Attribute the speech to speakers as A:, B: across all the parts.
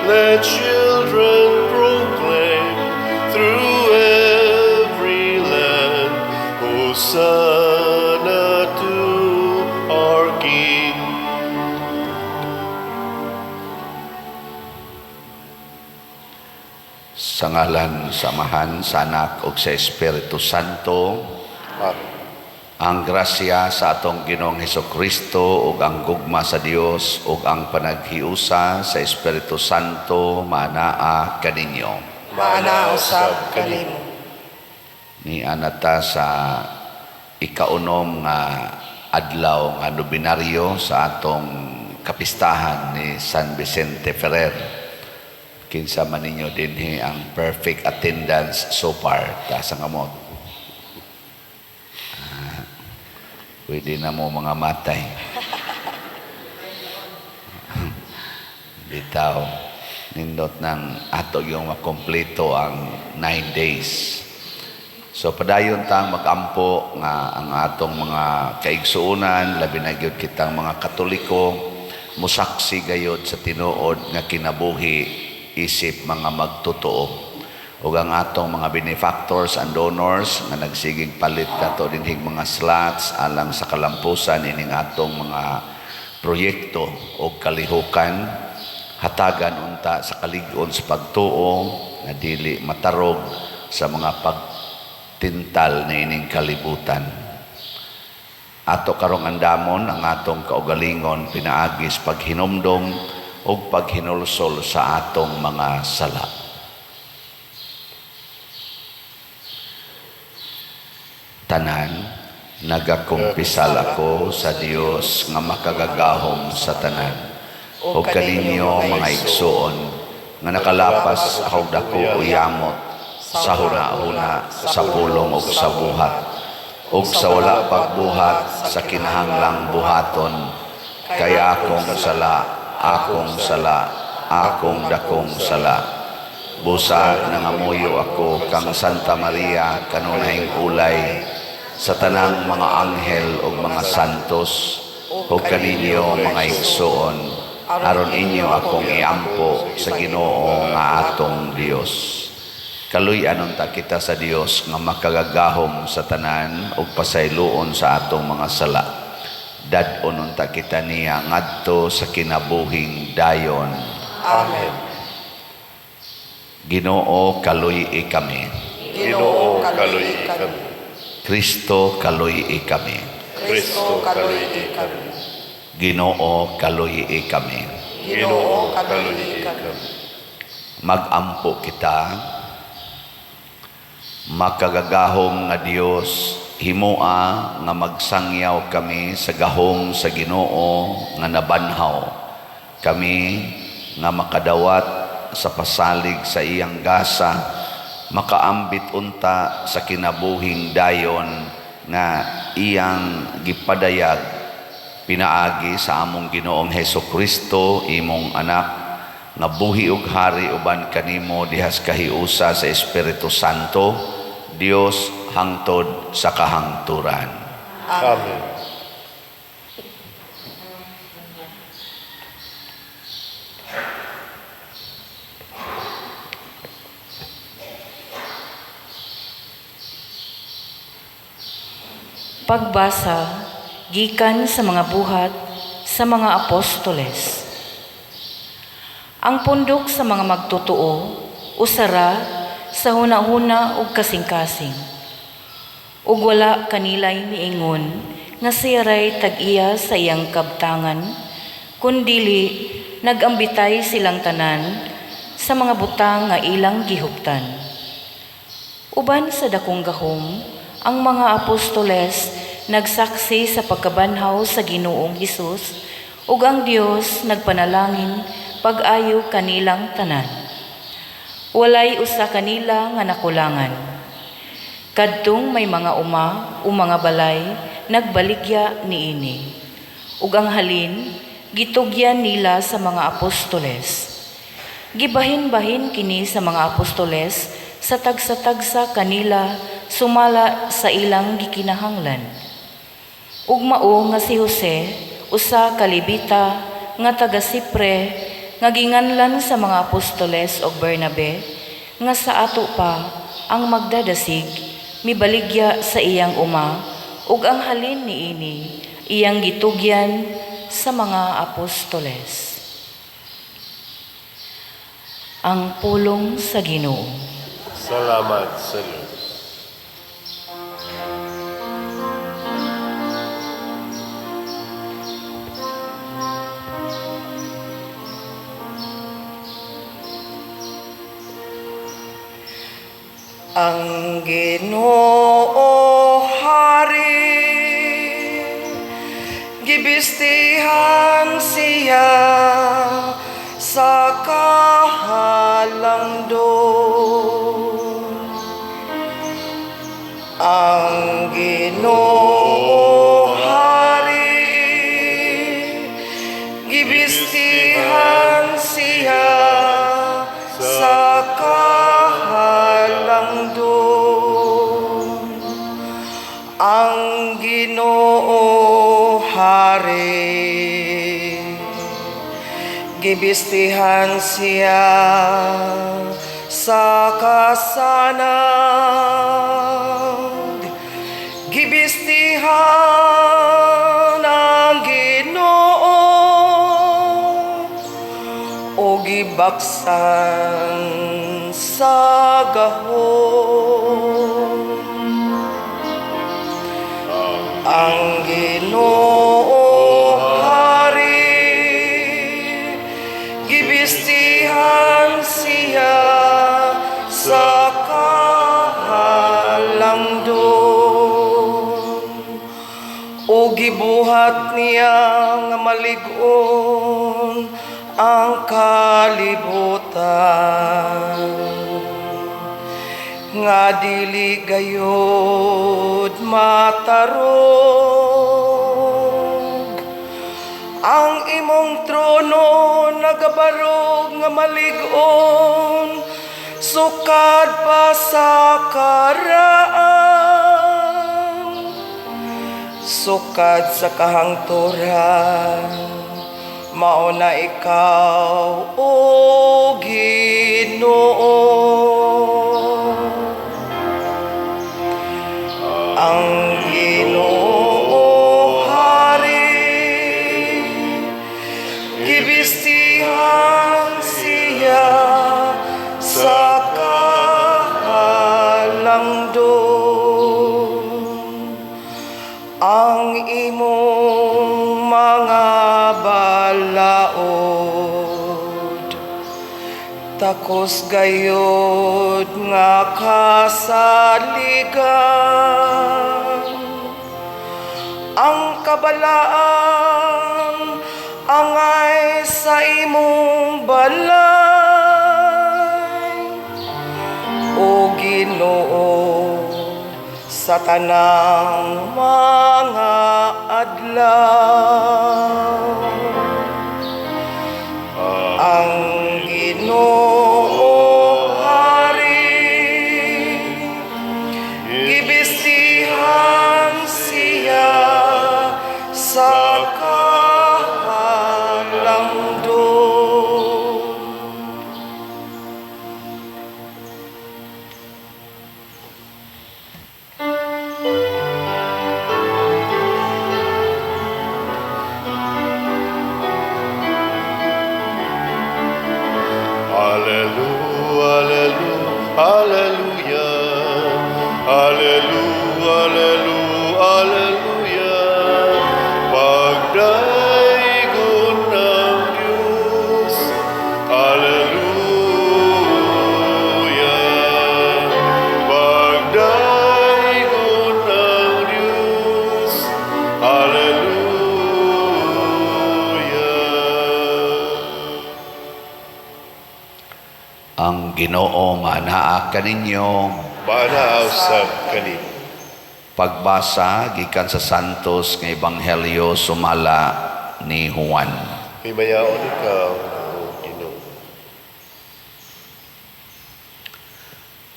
A: Let children proclaim through every land, Hosanna to our King.
B: Sa ngalan sa Amahan, sa Anak ug sa Espiritu Santo.
A: Amen.
B: Ang grasya sa atong Ginoong Hesukristo ug ang gugma sa Dios ug ang panaghiusa sa Espiritu Santo maanaa kaninyo.
C: Maana usab kanimo.
B: Ni anata sa ikaunom nga adlaw nga nobinaryo sa atong kapistahan ni San Vicente Ferrer. Kinsa man ninyo dinhi ang perfect attendance so far? Taas ang kamot. Pwede na mo mga matay. Bitaw, nindot ng ato yung makompleto ang 9 days. So padayon tang magampo nga ang atong mga kaigsuonan, labi na gyud kitang mga Katoliko, musaksi gayod sa tinuod nga kinabuhi isip mga magtotoo. Ug ang atong mga benefactors and donors nga nagsigig palit kato dinhig mga slots alang sa kalampusan ining atong mga proyekto og kalihukan, hatagan unta sa kalig-on sa pagtuo nga dili matarog sa mga pagtintal niining kalibutan. Ato karong andamon ang atong kaugalingon pinaagis paghinumdom ug paghinulsol sa atong mga sala. Tanan, nagakumpisal ako sa Dios nga makagagahom sa tanan ug kaninyo mga igsuon nga nakalapas akong dako o yamot sa huna-huna, sa pulong ug sa buhat, ug sa wala pagbuhat sa kinahanglang buhaton, kay akong sala, akong sala, akong dakong sala. Busa nangamuyo ako kang Santa Maria kanunayng ulay sa tanang mga anghel ug mga santos ug kaninyo mga igsuon, aron inyo akong iampo sa Ginoo nga atong Dios. Kaluy-an unta kita sa Dios nga makagagahom sa tanan ug pasayloon sa atong mga sala. Dad-on unta kita niya ngadto sa kinabuhing dayon.
C: Amen.
B: Ginoo, kaluy-i kami.
A: Ginoo, kaluy-i kami.
B: Kristo, kaluy-i kami.
A: Kristo, kaluy-i kami.
B: Ginoo, kaluy-i kami.
A: Ginoo, kaluy-i kami.
B: Magampo kita. Makagagahom nga Dios, himoa nga magsangyaw kami sa gahom sa Ginoo nga nabanhaw. Kami nga makadawat sa pasalig sa iyang gasa, makaambit unta sa kinabuhing dayon nga iyang gipadayag pinaagi sa among Ginoong Heso Kristo, imong anak, nga buhi ug hari uban kanimo dihas kahiusa sa Espiritu Santo, Dios hangtod sa kahangturan.
A: Amen.
D: Pagbasa gikan sa mga buhat sa mga apostoles. Ang pundok sa mga magtotoo usara sa hunahuna ug kasing-kasing. Ug wala kanilay miingon nga siya ray tag-iya sa iyang kabtangan, kundili nagambitay silang tanan sa mga butang nga ilang gihuptan. Uban sa dakong gahom, ang mga apostoles nagsaksi sa pagkabanhaw sa Ginoong Hesus ug ang Dios nagpanalangin pag-ayo kanilang tanan. Walay usa kanila nga nakulangan. Kadtong may mga uma o mga balay nagbaligya niini. Ug ang halin gitugyan nila sa mga apostoles. Gibahin-bahin kini sa mga apostoles sa tagsa-tagsa kanila sumala sa ilang gikinahanglan. Ug mao nga si Jose, usa ka Levita nga taga Sipre, nga ginganlan sa mga apostoles og Bernabe, nga sa ato pa ang magdadasig mibaligya sa iyang uma ug ang halin niini iyang gitugyan sa mga apostoles. Ang pulong sa Ginoo.
A: Salamat sa Diyos.
C: Ang Ginoo hari, gibistihan siya sa kahalangdon. Ang Ginoo hari, gibistihan siya sa kahalangdon. Ang Ginoo hari, gibistihan siya sa kasanag. Gibistihan ang Ginoo o gibaksan sa gahom. Ang Ginoo hari, gibistihan siya sa kahalangdon. O gibuhat niya nga malig-on ang kalibutan, nga dili gayod matarog. Ang imong trono nagabarog nga malig-on sukad pa sa karaan, sukad sa kahangturan, mao na ikaw, o Ginoo. Ang Ginoo hari, gibistihan siya sa kahalangdon. Ang imong mga balaod takos gayod nga kasaligan. Ang kabalaan angay sa imong balay, o Ginoo, sa tanang mga adlaw. Ang Ginoo hari, gibistihan siya sa kahalangdon.
A: Alleluia, alleluia, alleluia, alleluia, alleluia. Pagdaygon ng Diyos. Alleluia. Pagdaygon ng Diyos. Alleluia.
B: Ang Ginoo maanaa kaninyo.
A: Maanaaw sab kanimo.
B: Pagbasa gikan sa Santos nga Ebanghelyo sumala ni Juan.
A: Himayaon ikaw, O Ginoo.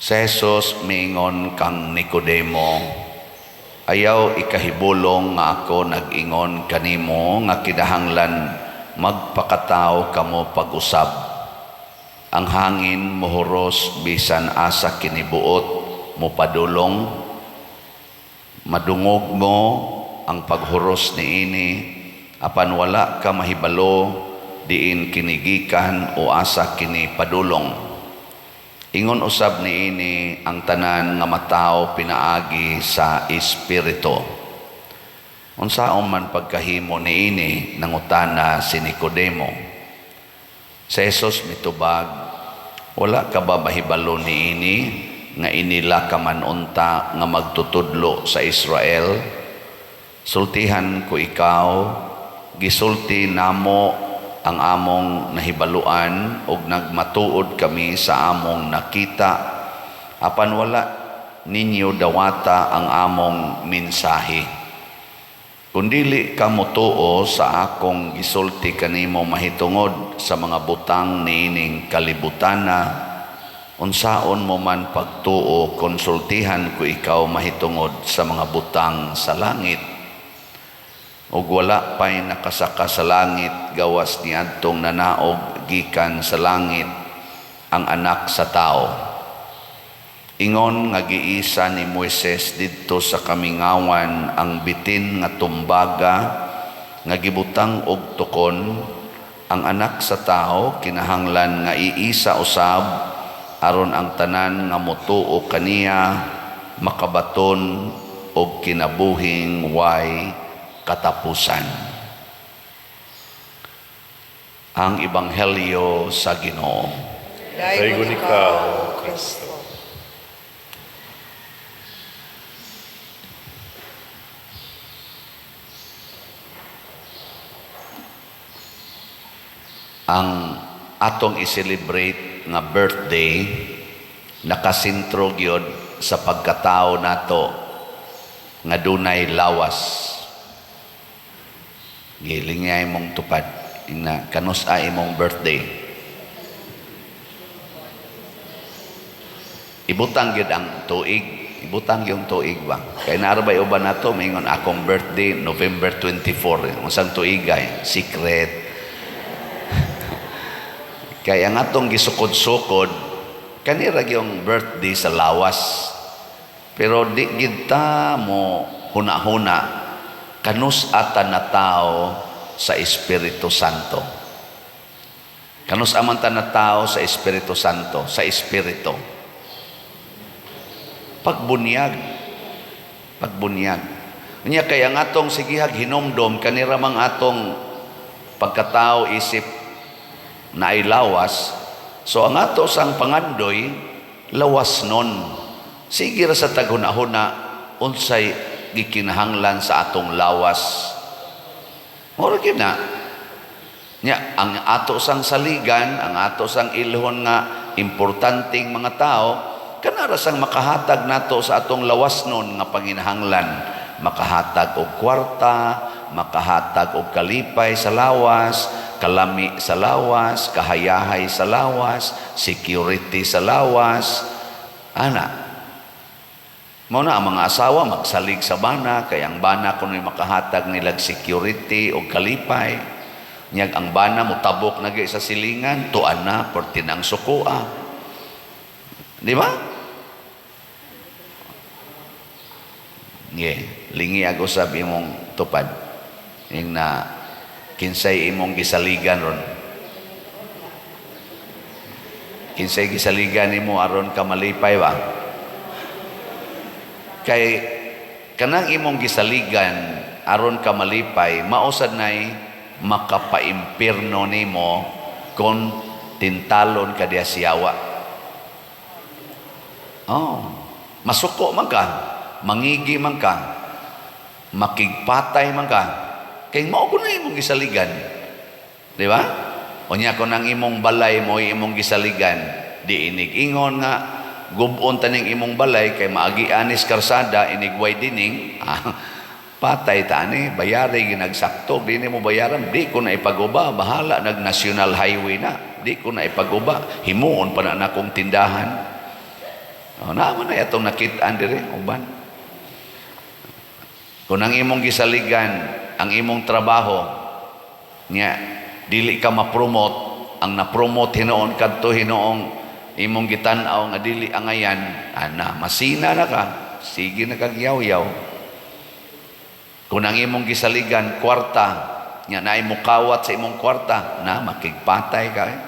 B: Sa Jesus miingon kang Nicodemo, ayaw ikahibulong nga ako nag-ingon kanimo nga kinahanglan magpakatao kamo pag-usab. Ang hangin mohuros bisan asa kinibuot mopadulong. Madungog mo ang paghuros niini, apan wala ka mahibalo diin kinigikan o asa kini padulong. Ingon usab niini ang tanan nga matawo pinaagi sa Espiritu. Unsaon man pagkahimo niini, nangutana si Nicodemo. Si Jesus mitubag, "Wala ka ba mahibalo niini nga inila ka man unta nga magtutudlo sa Israel? Sultihan ko ikaw, gisulti namo ang among nahibaluan ug nagmatuod kami sa among nakita, apan wala ninyo dawata ang among mensahe. Kung dili ka motuo sa akong gisulti kanimo mahitungod sa mga butang niining kalibutana, unsaon mo man pagtuo kon sultihan ko ikaw mahitungod sa mga butang sa langit? Ug wala pa'y nakasaka sa langit gawas niadtong nanaog gikan sa langit, ang Anak sa Tao. Ingon nga giisa ni Moises didto sa kamingawan ang bitin nga tumbaga nga gibutang og tukon, ang Anak sa Tao kinahanglan nga iisa usab, aron ang tanan nga motuo kaniya makabaton og kinabuhing way katapusan." Ang Ebanghelyo sa Ginoo.
C: Daygon ikaw, O Kristo.
B: Ang atong i-celebrate nga birthday nakasentro gyud sa pagkatao nato nga dunay lawas. Giling nga imong tupad ina kanus-a imong birthday. Ibutang gyud ang tuig, ibutang yung tuig ba. Kay naa bay uban nato maingon, "Akong birthday November 24." Unsang tuig ay secret. Kay ang atong gisukod-sukod kanira yung birthday sa lawas. Pero di gid ta mo huna-huna kanus ata na tao sa Espiritu Santo. Kanus aman ta na tao sa Espiritu Santo, sa Espiritu. Pagbunyag. Pagbunyag. Unya kay ang atong sigihag hinumdom kanira mang atong pagkatao isip naay lawas. So ang ato sang pangandoy lawas nun. Sige ra sa taghuna-huna unsay gikinahanglan sa atong lawas. Mura gyud na. Nya ang ato sang saligan, ang ato sang ilhon nga importanteng mga tao, kanara sang makahatag nato sa atong lawas nun nga panginahanglan. Makahatag og kwarta, makahatag og kalipay sa lawas, kalami sa lawas, kahayahay sa lawas, security sa lawas. Ana. Mao na ang mga asawa magsalig sa bana, kay ang bana kuno'y makahatag nilag security o kalipay. Nyag ang bana motabok na gyud sa silingan, tuan na perti nang sukoa. Di ba? Yeah, lingi ako sa imong tupad. Ing na kinsay imong gisaligan ron. Kinsay gisaligan nimo aron ka malipay ba? Kay kanang imong gisaligan aron ka malipay, mausad nay makapaimpirno nimo kon tintalon ka diya siyawa. Oh, masuko man ka, mangigi man ka, makigpatay man ka, kay mao ko na imong gisaligan. Di ba? Unya kon ang imong balay mo imong gisaligan, di inig ingon nga gubon taning imong balay kay maagi anis karsada inig widening, patay tani, bayari ginagsakto, di nimo bayaran, di ko na ipaguba, bahala nag national highway na, di ko na ipaguba, himuon pa na nakong tindahan. Oh, naa man na atong nakit-an diri uban. Kung ang imong gisaligan, ang imong trabaho, nya Dili ka ma-promote. Ang na-promote hinuon kadto hinuong imong gitan-aw nga dili angayan, ana, masina na ka, sige na kag yaw-yaw. Kung ang imong gisaligan kwarta, nga naay mukawat sa imong kwarta, na makigpatay ka eh.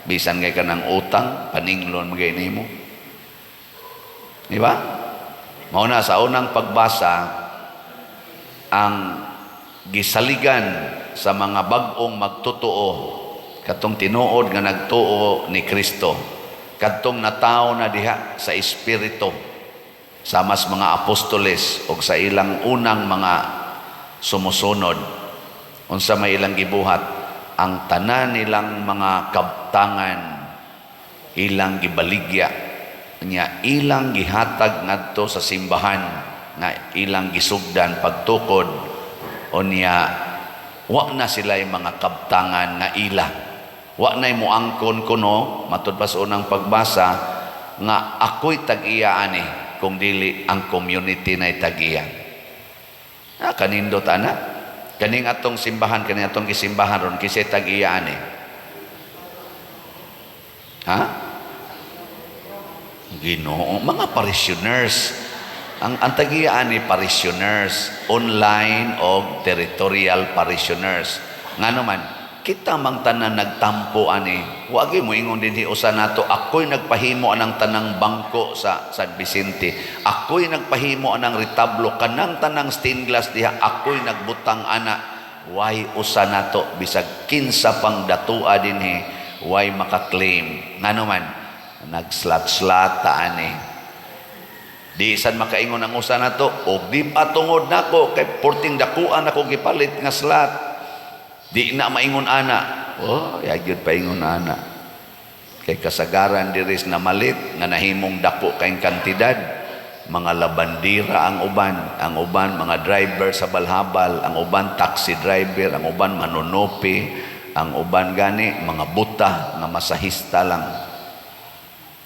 B: Bisan kay ka ng utang, paninglon magay nimo. Di ba? Mao na sa unang pagbasa, ang gisaligan sa mga bag-ong magtotoo, katong tinuod nga nagtuo ni Kristo, kadtong natawo na diha sa espiritu sa mas mga apostoles o sa ilang unang mga sumusunod, unsa may ilang gibuhat? Ang tanan nilang mga kabtangan ilang gibaligya nya, ilang gihatag ngadto sa simbahan nga ilang gisugdan pagtukod. Unya wa na sila mga kabtangan nga ila, wa na'y muangkon kuno, matud pa sa unang pagbasa, nga ako'y tag-iya ani, kung dili ang community na tag-iya. Ah, kanindot ana. Kaning atong simbahan, kaning atong gisimbahan ron, kinsay tag-iya ani? Ha? Ginoo, mga parishioners. Ang tag-iya ani parishioners, online o territorial parishioners. Ngano man, kita mang tanan nagtampo ani. Wagi mo ingon dinhi usa nato, ako'y nagpahimo anang tanang bangko sa San Vicente. Ako'y nagpahimo anang retablo, kanang tanang stained glass diha, ako'y nagbutang ana. Way usa nato, bisag kinsa pang datua dinhi, way makaklaim. Ngano man, nag-slat-slat ta ani. Di san makaingon ang usa nato, og di pa tungod nako kay porting dakuan ako gipalit nga slat. Di na maingon ana. Oh, yagyud paingon ana. Kay kasagaran diris na malit nga nahimong dako kay kantidad, mga labandira ang uban mga driver sa balhabal, ang uban taxi driver, ang uban manunopi, ang uban gani mga buta nga masahista lang.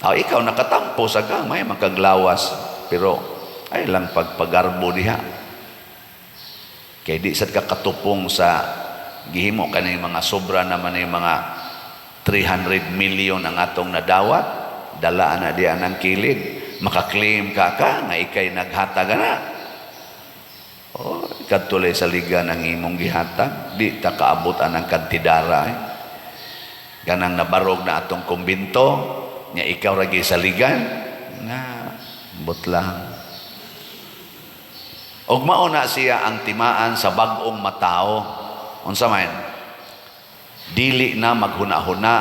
B: Oh, ikaw nakatampo sa gamay makaglawas, pero ay lang pagpagarbo diha. Kay di sad ka katupong sa gihimo kaning mga sobra naman yung mga 300 million ang atong nadawat, dala na diyan ang kilid, makaklaim ka ka nga ikay naghatag na. Oh, kadtulay sa liga ng imong gihatag, di ta kaabot anang kantidara eh. Ganang nabarog na atong kumbinto, nya ikaw ra saligan na butlang. Og mao na siya ang timaan sa bag-ong matao. Unsa man? Dili na maghuna-huna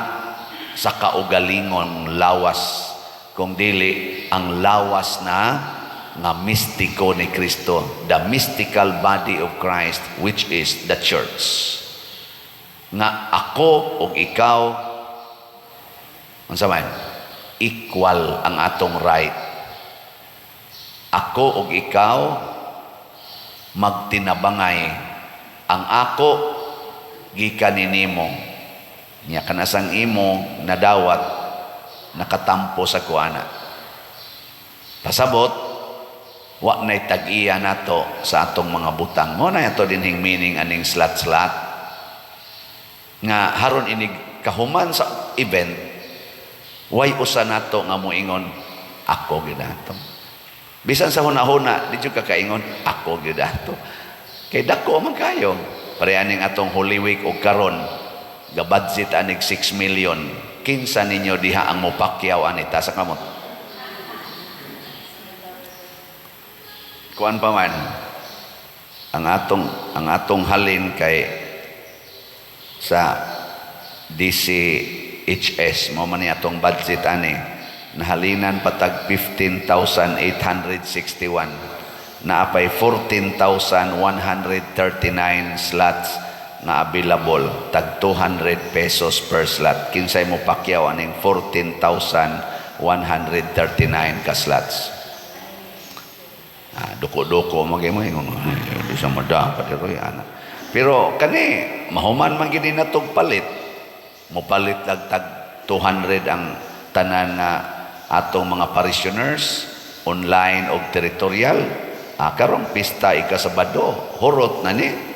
B: sa kaugalingong lawas, kung dili ang lawas na nga mistiko ni Kristo, the mystical body of Christ, which is the church. Nga ako ug ikaw, unsa man? Equal ang atong right. Ako ug ikaw magtinabangay. Ang ako gikan nimo. Nya kanasang imo nadawat, nakatampo sa kuana. Pasabot, wa na'y tag-iya nato sa atong mga butang. Mo na ato dinhing meaning aning slat-slat. Nga haron inig kahuman sa event, way usa nato nga moingon, "Ako gyud ato." Bisan sa huna-huna, di jud ka kaingon, "Ako gyud ato." Kay dako man kayo. Pareha ning atong Holy Week og karon, gabudget anig 6 million. Kinsa ninyo diha ang mopakyaw ani sa kamot? Kuan pa man ang atong halin kay sa DCHS, mo man ni atong budget ani, nahalinan patag 15,861, naapay 14,139 slots nga available, tag 200 pesos per slot. Kinsay mo pakyaw aning 14,139 ka slots? Ah, duko-duko magay mo ingon, "Ay, di sa madapat pero ana." Pero kani mahuman man gid na tog palit, mopalit lag tag 200 ang tanan na atong mga parishioners online og territorial. Ah, karong pista ika Sabado, hurot na ni.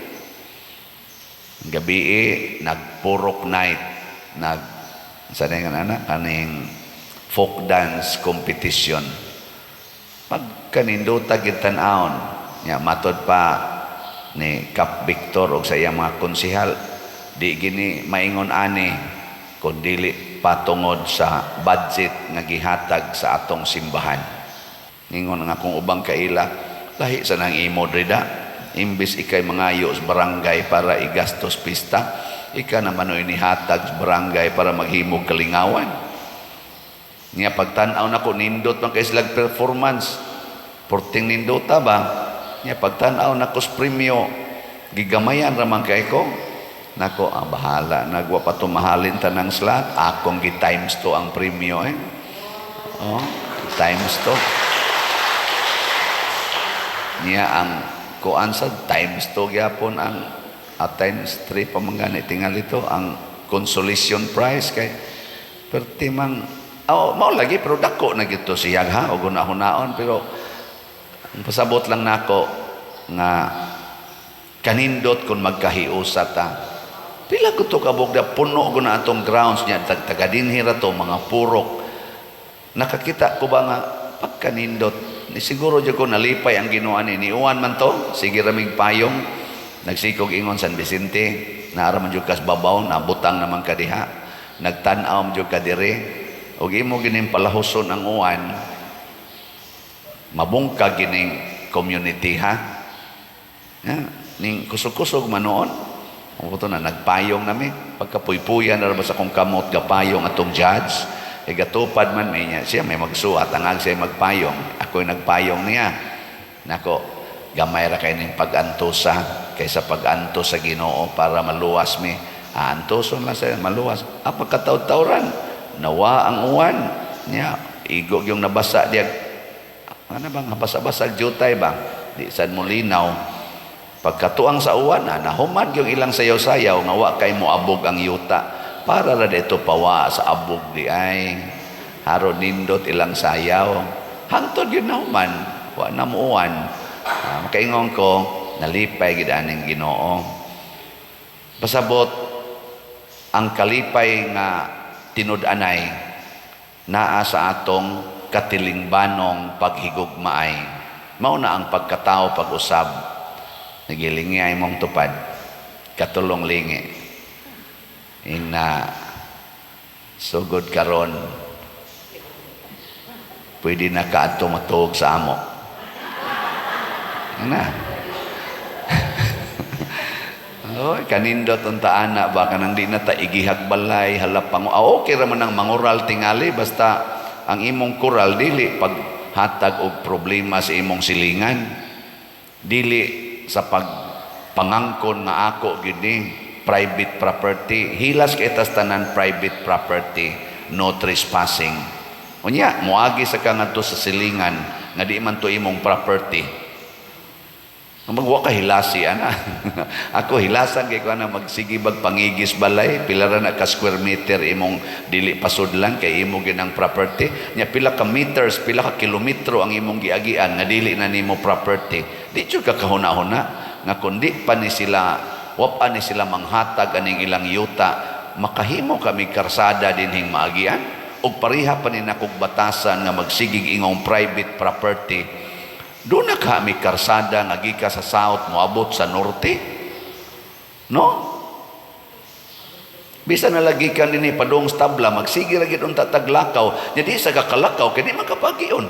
B: Gabi nag Nagpurok night, nag sa nga ana kaning folk dance competition. Pagkanindota gid tan-awon nya, matod pa ni Kap Victor og sa iyang mga konsehal, di gini maingon ani kun dili patungod sa budget nga gihatag sa atong simbahan. Ningon nga akong ubang kaila, lahi sa nang imo drida, imbis ikay mangayo sa barangay para igastos pista, ika naman oy nihatag sa barangay para maghimo kalingawan. Niya pagtan-aw nako, nindot man kay silag performance. Porting nindota ba? Niya pagtan-aw nako sa premyo, gigamayan ra man kay ko. Nako, ah, bahala nagwa pa tumahalin tanang slot, akong gi times 2 ang premyo eh. Oh, times 2. Niya ang kuan sa times 2 gyapon ang at times 3 pa man gani tingali to ang consolation prize kay perti mang oh, mao lagi, pero dako na gito siya ha og hunahunahon. Pero ang pasabot lang nako nga kanindot kung magkahiusa ta. Pila ko to kabog da puno ko na atong grounds niya, taga dinhi ra to mga purok. Nakakita ko ba nga pagkanindot ni, siguro jud ko nalipay ang Ginoo ani, niuwan man to, sige ramig payong, nagsikog ingon San Vicente, naara man jud kas babaw, nabutang naman ka diha, nagtan-aw man jud ka diri ug imo gining palahuson ang uwan, mabungkag gining community ha. Ya, ning kusog-kusog man noon. Ang to na nagpayong nami pagkapuypuyan na ba sa akong kamot, gapayong atong judge e gatupad man may niya siya may magsuat ang siya magpayong, ako'y nagpayong niya. Nako, gamay ra kay ning pag-antosa kaysa pag-antos sa Ginoo para maluwas mi. Aantoson lang sa maluwas. Ah, pagkataw-tawran nawa ang uwan niya, igo yung nabasa diya, ano bang basa-basa jutay ba, di sad mo linaw. Pagkatuang sa uwan na nahuman yung ilang sayaw-sayaw nga wa kay moabog ang yuta, para ra dito pawa sa abog di ay haron nindot ilang sayaw hangtod yun nahuman, wa na muuwan. Ah, makaingon ko nalipay gid aning Ginoo. Pasabot ang kalipay nga tinud-anay naa sa atong katilingbanong paghigugmaay. Mao na ang pagkatao pag-usab. Nagilingi ay mong tupad. Katulong lingi. Ina sugod karon pwede na kaadto matuog sa amo. Ana. Oy, kanindot unta ana ba, kanang di na ta igihag balay halap pang ah, okay ra man ang mangural tingali, basta ang imong kural dili paghatag og problema sa imong silingan, dili sa pagpangangkon nga ako gid ni private property. Hilas kay tas tanan private property, no trespassing. Unya moagi sa ka ngadto sa silingan nga di man to imong property. Magwa ka hilasi ana. Ako hilasan kay ko ana, magsige bag pangigis balay, pila ra na ka square meter imong dili pasudlan kay imo ginang property. Nya pila ka meters, pila ka kilometro ang imong giagian nga dili na nimo property. Di jud ka kahuna-huna nga kundi pa ni sila, wa pa ni sila manghatag aning ilang yuta, makahimo kami karsada dinhing maagian ug pareha pa ni nakog batasan nga magsigig ingong private property. Doon na kami karsada nga gika sa south moabot sa norte. No? Bisan na lagi ka dinhi padung sa tabla, magsige ra gid unta taglakaw. Nya di sa kakalakaw kay di makapagion.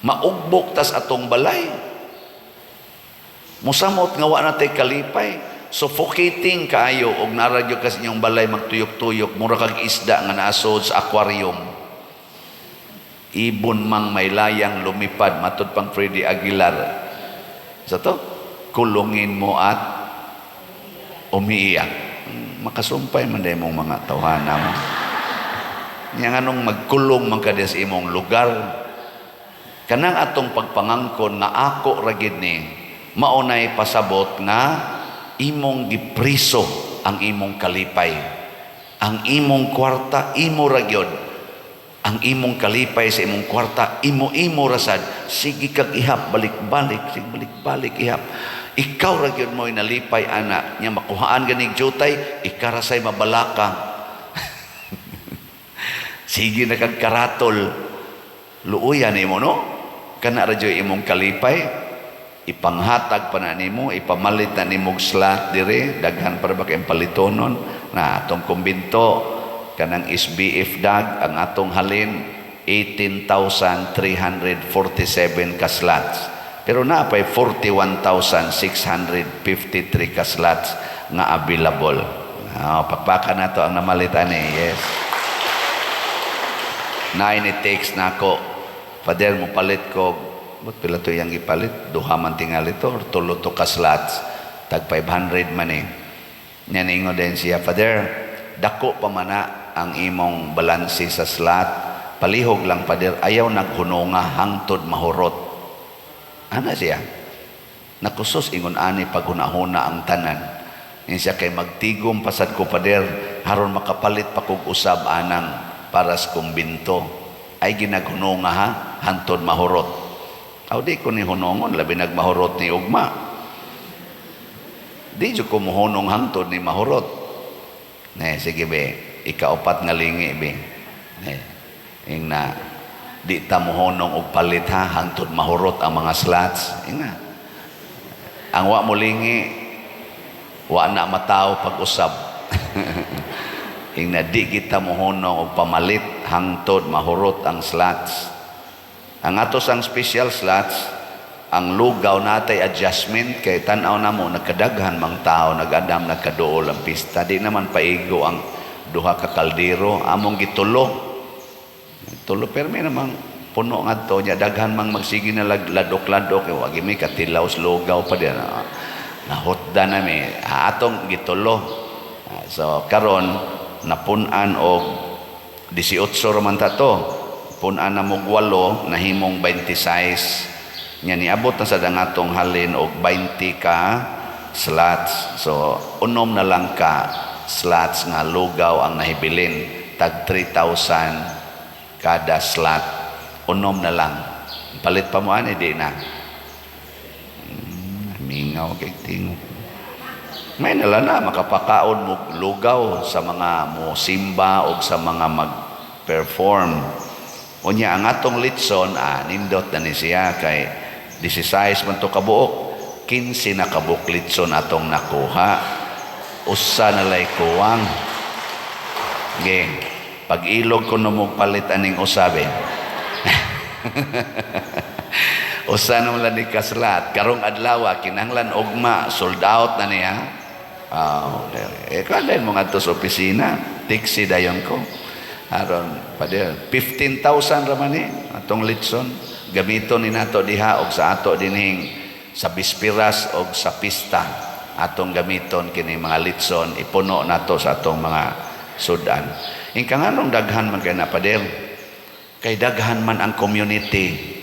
B: Maugbok tas atong balay. Musamot nga wa na tay kalipay. Suffocating kaayo og naradyo ka sa inyong balay magtuyok-tuyok, mura kag isda nga naasod sa aquarium. Ibon mang may layang lumipad, matud pang Freddie Aguilar. Sa to, kulungin mo at umiiyak. Makasumpay man dahil mong mga tawhana mo. Nya nganong magkulong man ka sa imong lugar. Kanang atong pagpangangkon nga ako ra gid ni, maunay pasabot nga imong gipriso ang imong kalipay. Ang imong kwarta, imo ra gyud. Ang imong kalipay sa imong kwarta, imo-imo rasad, sige kag ihap, balik-balik, sige balik-balik ihap. Ikaw ra gyud mo'y nalipay ana, nya makuhaan ganig jutay, ikaw ra say mabalaka. Sige na kag karatol. Luoyan nimo, no? Kana ra jud imong kalipay, ipanghatag pa na nimo, ipamalit na nimog slot dire, daghan para ba kayong palitonon na atong kumbinto kanang SBF dag ang atong halin 18,347 ka slots. Pero naa pay 41,653 ka slots nga available. Ah, pakpakan nato ang namalit ani. Yes. Nine it takes na ako. "Father, mo palit ko." But pila to yang gipalit? Duha man tingali to or tulo to ka slots. Tag 500 man eh. Nya ningon din siya, "Father, dako pa man na ang imong balanse sa slot. Palihog lang, Father, ayaw naghunonga hangtod mahurot." Ana siya. Nakusos ingon ani paghunahuna ang tanan. Ingon siya kay magtigom pasad ko, Father, haron makapalit pa kog usab anang para sa kumbinto. Ay ginaghunonga ha, hantod mahurot. Aw di ko ni hunongon, labi nagmahurot ni ugma. Di jud ko mohunong hangtod ni mahurot. Ne, sige be, ikaupat nga lingi be. Ne, ing na di ta mohunong og palit ha hangtod mahurot ang mga slots. Ing na. Ang wa mo lingi, wa na mataw pag-usab. Ing na di kita mohunong og pamalit hangtod mahurot ang slots. Ang ato sang special slots, ang lugaw natay adjustment kay tan-aw namo nagkadaghan mang tao, nag-andam nagkaduol ang pista. Di naman paigo ang duha ka kaldero, among gitulo. Tulo permi namang puno ngadto nya daghan mang magsige na ladok-ladok, wagi mi katilaw sa lugaw pa diyan. Nahutda na mi atong gitulo. So karon napun-an og 18 raman ta to. Pun-an na mog 8, nahimong 26. Nya niabot na sa atong halin og 20 ka slots. So unom na lang ka slots nga lugaw ang nahibilin, tag 3,000 kada slot. Unom na lang. Palit pa mo ani, di na. Mingaw kay tingog. May nala na makapakaon mo lugaw sa mga mo simba o sa mga mag-perform. Unya ang atong litson, nindot na ni siya kay 16 man to kabuok, 15 na kabuok litson atong nakuha. Usa na lay kuwang. Ge, pag-ilog ko no mo palit aning usabe. Usa na lang ni kaslat. Karong adlaw kinahanglan ugma, sold out na niya. Eh kada mo ngadto sa opisina, taxi dayon ko. Aron pader 15,000 ra man ni atong litson. Gamiton ni nato diha og sa ato dinhing sa bispiras og sa pista atong gamiton kini mga litson, ipuno nato sa atong mga sudan. Ingka nganong daghan man kay na, pader? Kay daghan man ang community.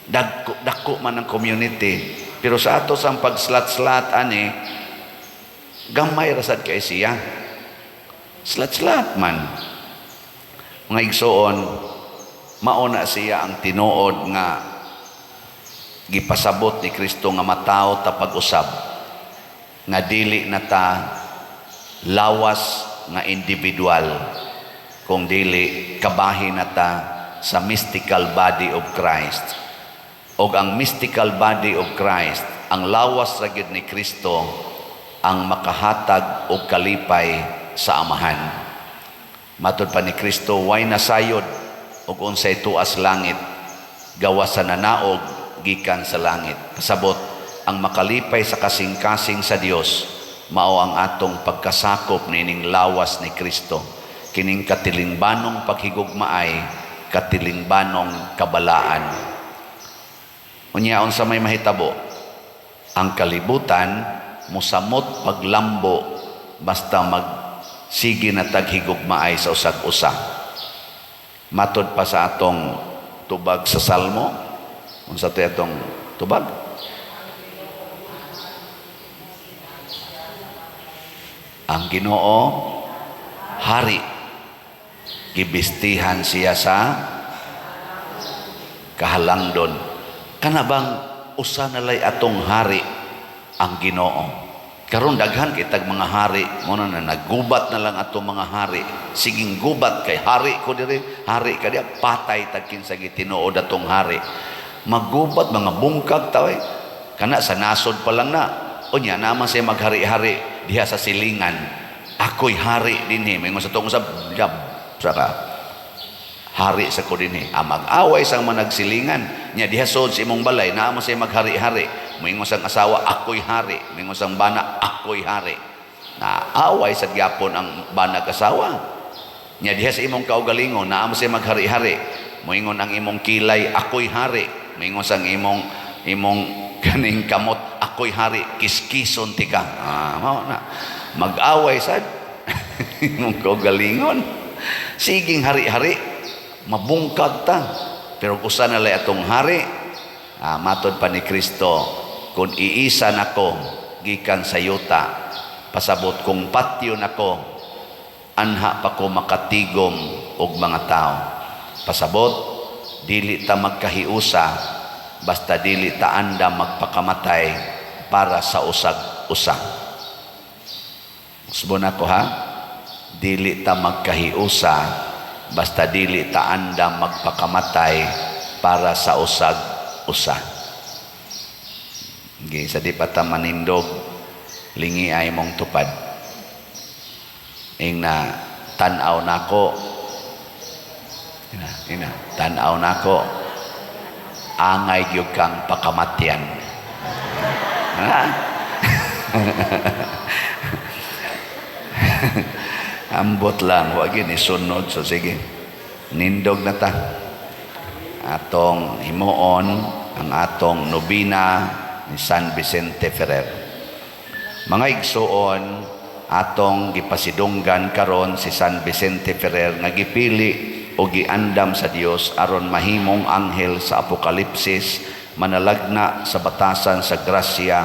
B: Dagko, dako man ang community. Pero sa ato sang pag-slot-slot ani, gamay rasad kay siya. Slot-slot man. Mga igsoon, mao na siya ang tinuod nga gipasabot ni Kristo nga matawo ta pag-usab, nga dili na ta lawas nga individual, kung dili kabahin na ta sa mystical body of Christ. Og ang mystical body of Christ, ang lawas ra gyud ni Kristo ang makahatag og kalipay sa Amahan. Matod pa ni Kristo, way nasayod og unsay tuas langit gawas sa nanaog gikan sa langit. Pasabot, ang makalipay sa kasing-kasing sa Dios mao ang atong pagkasakop nining lawas ni Kristo. Kining katilingbanong paghigugmaay, katilingbanong kabalaan. Unya unsa may mahitabo? Ang kalibutan musamot paglambo basta magsige na taghigugmaay sa usag-usa. Matod pa sa atong tubag sa Salmo, unsa to atong tubag? Ang Ginoo hari. Gibistihan siya sa kahalangdon. Kana bang usa na lay atong hari, ang Ginoo. Karon daghan kitag mga hari, mo na nagubat na lang atong mga hari. Siging gubat kay hari ko diri, hari ka diya, patay tag kinsa gitinuod atong hari. Magubat mga bungkag ta eh. Kana sa nasod pa lang na. Unya naman siya maghari-hari diha sa silingan. Ako'y hari dinhi. Maingon sa tong usab, jab saka hari sa ko dinhi. Ah, mag-away sang managsilingan. Nya diha sod sa imong balay, naa mo siya maghari-hari. Moingon sang asawa, ako'y hari. Moingon sang bana, ako'y hari. Naaway sa gyapon ang bana asawa. Nya diha sa imong kaugalingon, naa mo siya maghari-hari. Moingon ang imong kilay, ako'y hari. Moingon sang imong imong kaning kamot, ako'y hari. Kiskison tika. Ah, mao na. Mag-away sad imong kaugalingon. Siging hari-hari, mabungkag ta. Pero usa na lay atong hari, ah, matod pa ni Kristo, kung iisa nako gikan sa yuta, pasabot kung patyon ako, anha pa ko makatigom og mga tao. Pasabot, dili ta magkahiusa, basta dili ta andam magpakamatay para sa usag usa. Usbon ako ha, dili ta magkahiusa, basta dili ta andam magpakamatay para sa usag usa. Sige, sa di pa ta manindog, lingi ay mong tupad. Ing na tan-aw nako. Ina, ina, tan-aw nako. Angay gyud kang pakamatyan. Ha? Ambot lang, wa gyud isunod, so sige. Nindog na ta. Atong himuon ang atong nobina ni San Vicente Ferrer. Mga igsuon, atong gipasidunggan karon si San Vicente Ferrer nga gipili o giandam sa Dios aron mahimong anghel sa Apokalipsis, manalagna sa batasan sa grasya,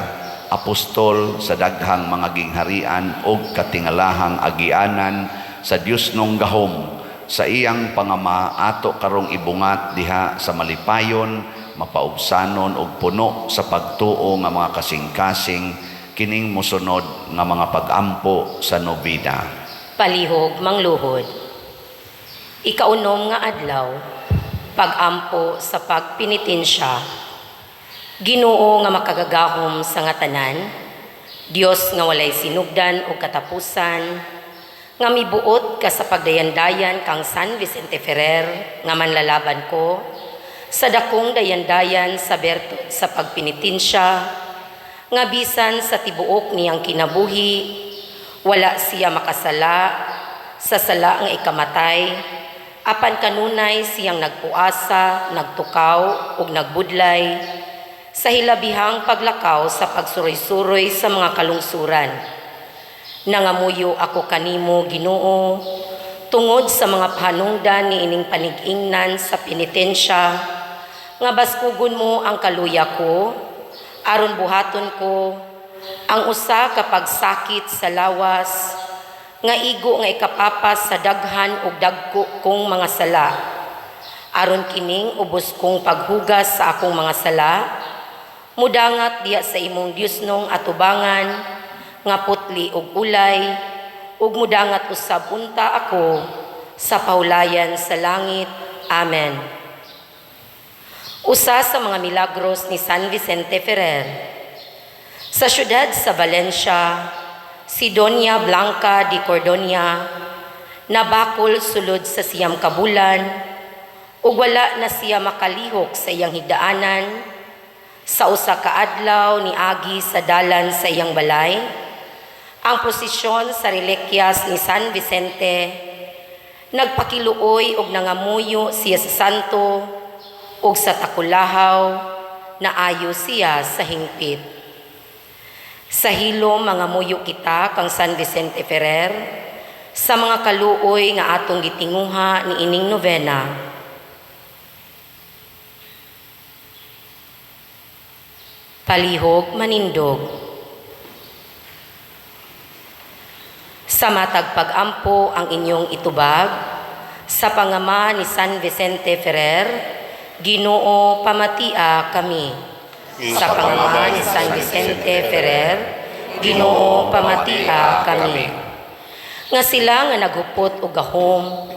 B: apostol sa daghang mga gingharian og katingalahang agianan sa Dios nung gahom. Sa iyang pangama ato karong ibungat diha sa malipayon, mapaubsanon og puno sa pagtuo nga mga kasing-kasing kining mosunod nga mga pag-ampo sa nobena.
E: Palihog mangluhod. Ikaunom nga adlaw, pag-ampo sa pagpinitensya. Ginoo nga makagagahom sa nga tanan, Dios nga walay sinugdan o katapusan, nga mibuot ka sa pagdayandayan kang San Vicente Ferrer nga manlalaban ko, sa dakong dayandayan sa bertud sa pagpinitensya, nga bisan sa tibuok niyang kinabuhi, wala siya makasala sa sala nga ikamatay, apan kanunay siyang nagpuasa, nagtukaw ug nagbudlay sa hilabihang paglakaw sa pagsuroy-suroy sa mga kalungsuran. Nangamuyo ako kanimo, Ginoo, tungod sa mga panungdan ni ining panig-ingnan sa penitensya, nga baskugon mo ang kaluya ko, aron buhaton ko ang usa ka pagsakit sa lawas, nga igo nga ikapapas sa daghan ug dagko kong mga sala. Aron kining ubos kong paghugas sa akong mga sala, mudangat diya sa imong Diosnong atubangan, nga putli ug ulay, ug mudangat usab unta ako sa paulayan sa langit. Amen. Usa sa mga milagros ni San Vicente Ferrer. Sa siyudad sa Valencia, si Doña Blanca de Cordonia nabakol sulod sa 9 ka bulan ug wala na siya makalihok sa iyang higdaanan. Sa usa ka adlaw niagi sa dalan sa iyang balay ang prosesyon sa relikyas ni San Vicente. Nagpakiluoy og nangamuyo siya sa santo ug sa takulahaw naayo siya sa hingpit. Sa hilom mangamuyo kita kang San Vicente Ferrer sa mga kaluoy nga atong gitinguha niining novena. Palihog manindog. Sa matag pag-ampo ang inyong itubag Sa pangama ni San Vicente Ferrer, Ginoo, pamatia kami. Sa pangama ni San Vicente Ferrer, Ginoo, pamatia kami. Nga sila nga naghupot og gahom,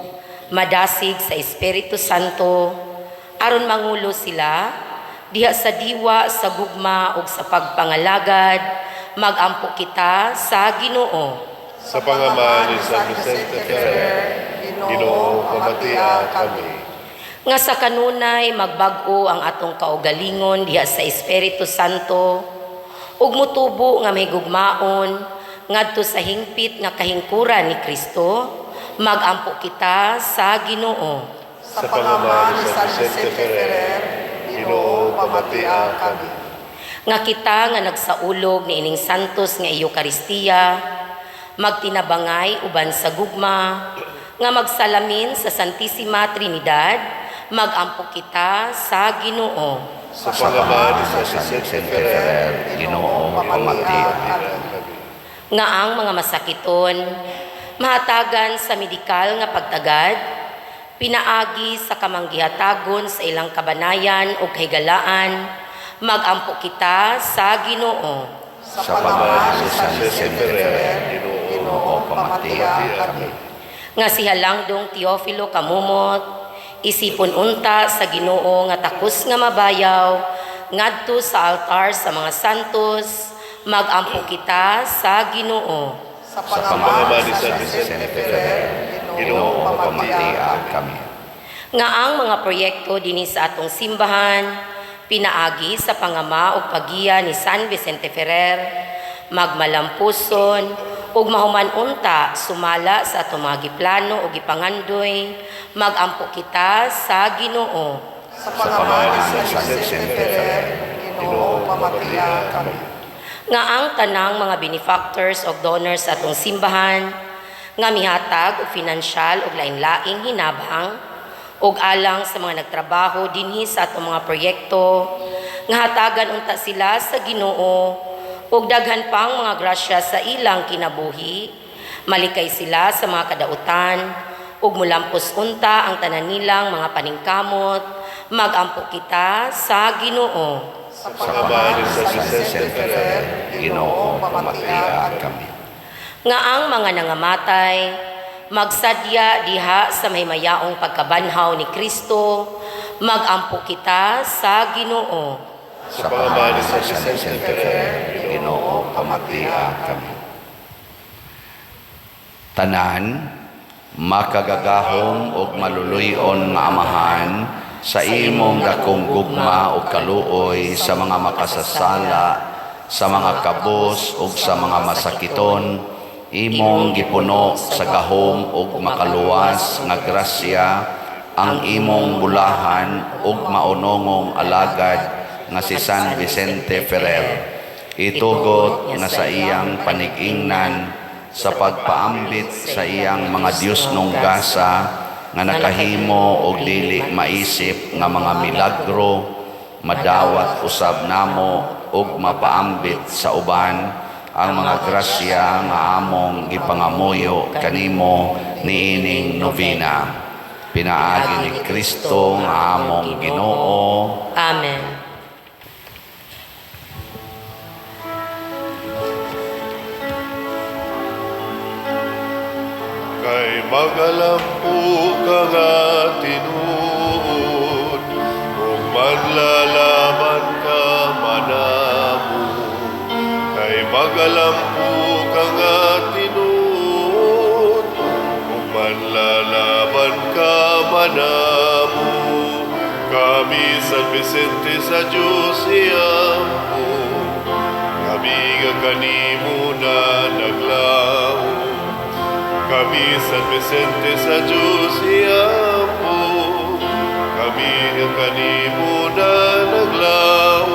E: madasig sa Espiritu Santo, aron mangulo sila diha sa diwa sa gugma ug sa pagpangalagad, magampo kita sa Ginoo.
A: Sa pangama ni San Vicente Ferrer, Ginoo, pamatia kami.
E: Nga sa kanunay magbag-o ang atong kaugalingon diha sa Espiritu Santo ug mutubo nga may gugmaon ngadto sa hingpit nga kahingkuran ni Kristo, magampo kita sa Ginoo.
A: Sa pangama ni San Vicente Ferrer, Ginoo, pamatia kami.
E: Nga kita nga nagsaulog niining santos nga Eukaristiya magtinabangay uban sa gugma nga magsalamin sa Santisima Trinidad, magampo kita sa Ginoo.
A: Sa pangama ni San
B: San
A: Vicente
B: Vicente
A: Ferrer,
B: Ferrer, Ginoo, pamatia
A: kami.
E: Nga ang mga masakiton mahatagan sa medikal nga pagtagad pinaagi sa kamanggihatagon sa ilang kabanayan o kahigalaan, magampo kita sa Ginoo.
B: Sa pangama ni San Vicente Ferrer, Ginoo, pamatia kami.
E: Nga si Halangdong Teofilo Kamumot isipon unta sa Ginoo nga takos nga mabayaw ngadto sa altar sa mga santos, magampo kita sa Ginoo.
C: Sa
B: Sa
C: pangama
B: pangama
C: ni
B: ni
C: San
B: San
C: Vicente
B: Vicente
C: Ferrer,
B: Ferrer,
C: Ginoo,
B: Ginoo,
C: pamatia
B: pamatia
C: kami.
B: kami.
E: Nga ang mga proyekto dinhi sa atong simbahan pinaagi sa pangama ug pagiya ni San Vicente Ferrer magmalampuson ug mahuman unta sumala sa atong mga giplano ug gipangandoy, magampo kita sa Ginoo.
C: Sa pangama ni San Vicente Ferrer, Ginoo, pamatia kami.
E: Nga ang tanang mga benefactors o donors sa atong simbahan nga mihatag og finansyal ug lain-laing hinabang ug alang sa mga nagtrabaho dinhi sa atong mga proyekto, nga hatagan unta sila sa Ginoo ug daghan pang mga grasya sa ilang kinabuhi, malikay sila sa mga kadautan ug mulampos unta ang tanan nilang mga paningkamot, magampo kita sa Ginoo.
C: Sa
B: Sa
C: pangama
B: pangama
C: ni
B: ni
C: San
B: San
C: Vicente
B: Vicente
C: Ferrer,
B: Ferrer,
C: Ginoo,
B: Ginoo,
C: pamatia
B: pamatia
C: kami.
B: kami.
E: Nga ang mga nangamatay magsadya diha sa mahimayaong pagkabanhaw ni Kristo, magampo kita sa Ginoo.
B: Sa pangama ni San Vicente Ferrer, Ginoo, pamatia kami. Tanan, makagagahom ug maluluy-on nga Amahan, sa imong dakong gugma ug kaluoy sa mga makasasala, sa mga kabos ug sa mga masakiton, imong gipuno sa gahom ug makaluwas nga grasya ang imong bulahan ug maunongong alagad nga si San Vicente Ferrer. Itugot nga sa iyang panigingnan sa pagpaambit sa iyang mga Diyos nung gasa nga nakahimo og dili maisip nga mga milagro, madawat usab namo ug mapaambit sa uban ang mga grasya nga among gipangamuyo kanimo niining novena. Pinaagi ni Kristo nga among Ginoo.
E: Amen.
A: Kay magalampo ka nga tinuod, ug manlalaban ka manamo. Kay magalampo ka nga tinuod, ug manlalaban ka manamo. Kami San Vicente sa Diyos iyampo, kami nga kanimo na naglaom. Kami San Vicente sa Diyos iyampo, kami nga kanimo na naglaom.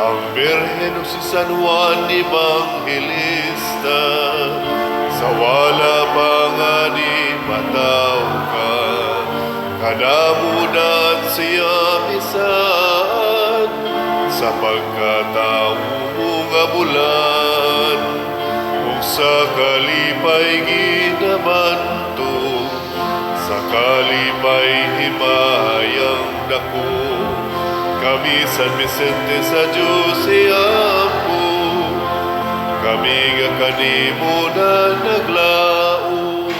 A: Ang Birhen ug si San Juan Evangelista, sa wala pa nga ni mataw ka, kanamunan siya bisan, sa pagkatao mo nga bulan, ug Sa kalipay ginabanto, sa kalipay himayang dako, kami San Vicente sa Diyos iampo, kami nga kanimo na naglaom.